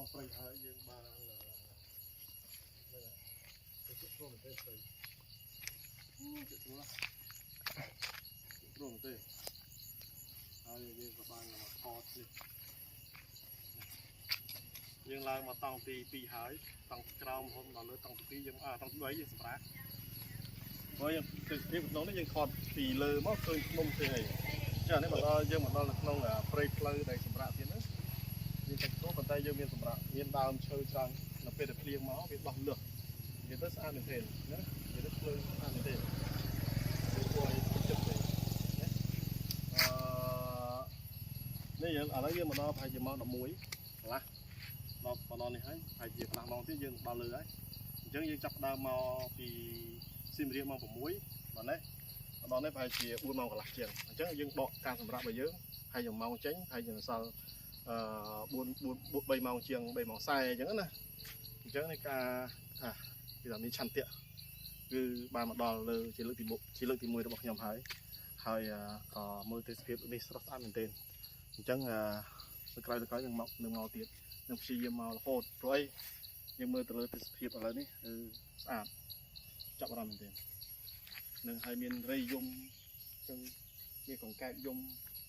ក្នុងព្រៃហើយយើងបានហ្នឹងហើយទៅជក់ព្រមទេព្រៃជក់ព្រមព្រមទេហើយយើងក៏បានមកថតនេះយើងឡើងមកតង់ទី2ហើយតង់ក្រោមរហូតដល់លើតង់ទី2យើងអាតង់ទី3យើងសម្រាប់ព្រោះយើងទេសភាពក្នុងនេះយើងថតពីលើមកឃើញភ្នំទេហើយចានេះមកដល់យើងមកដល់នៅក្នុងព្រៃផ្លូវដែលសម្រាប់ទៀតហ្នឹងយើងតែទោះប៉ុន្តែយើងមានសម្រាប់មានដើមឈើច្រើននៅពេលដែលភ្លៀងមកវាដោះលឹះនិយាយទៅស្អាតមែនទែនណានិយាយទៅភ្លើងស្អាតមែនទែនគឺគួរឲ្យចិត្តទេណាអឺនេះយើងឥឡូវយើងមកដល់ប្រហែលជាម៉ោង11កន្លះដល់មកដល់នេះហើយប្រហែលជាកន្លះម៉ោងទៀតយើងដល់លើហើយអញ្ចឹងយើងចាប់ផ្ដើមមកពីសៀមរាបម៉ោង6បាទណាមកដល់នេះប្រហែលជា4ម៉ោងកន្លះជាងអញ្ចឹងយើងដកការសម្រាប់របស់យើងហើយយ៉ាងម៉ោងចេញហើយយើងសល់អឺ4 4 3ម៉ោងជាង3ម៉ោង40អញ្ចឹងណាអញ្ចឹងនៃការអាគេថាមានឆន្ទៈគឺបានមកដល់លើជាលើកទី1ជាលើកទី1របស់ខ្ញុំហើយហើយក៏មើលទេសភាពនេះស្រស់ស្អាតមែនទែនអញ្ចឹងទៅក្រោយទៅក្រោយនឹងមកនឹងមកទៀតនឹងព្យាយាមមករហូតព្រោះអីយើងមើលទៅលើទេសភាពឥឡូវនេះគឺស្អាតចាប់អារម្មណ៍មែនទែននឹងហើយមានរៃយំចឹងមានកង្កែបយំ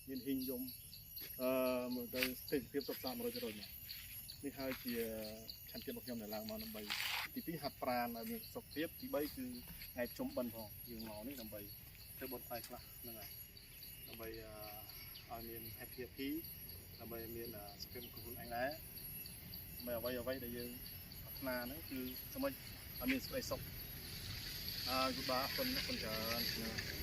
មានហ៊ីងយំអឺមើលទៅទេសភាពសុទ្ធសាធ100%មកនេះហើយជាឆន្ទៈរបស់ខ្ញុំដែលឡើងមកដើម្បីទី2ហាត់ប្រាណឲ្យមានសុខភាពទី3គឺថ្ងៃភ្ជុំបិណ្ឌផងយើងមកនេះដើម្បីធ្វើបុណ្យផ្នែកខ្លះហ្នឹងហើយដើម្បីឲ្យមាន happy happy ដើម្បីមានសុខភាពខ្លួនឯងដែរដើម្បីអ្វីអ្វីដែលយើងប្រាថ្នាហ្នឹងគឺសម្រាប់ឲ្យមានសេចក្តីសុខហើយគូបាអរគុណអរគុណច្រើនណា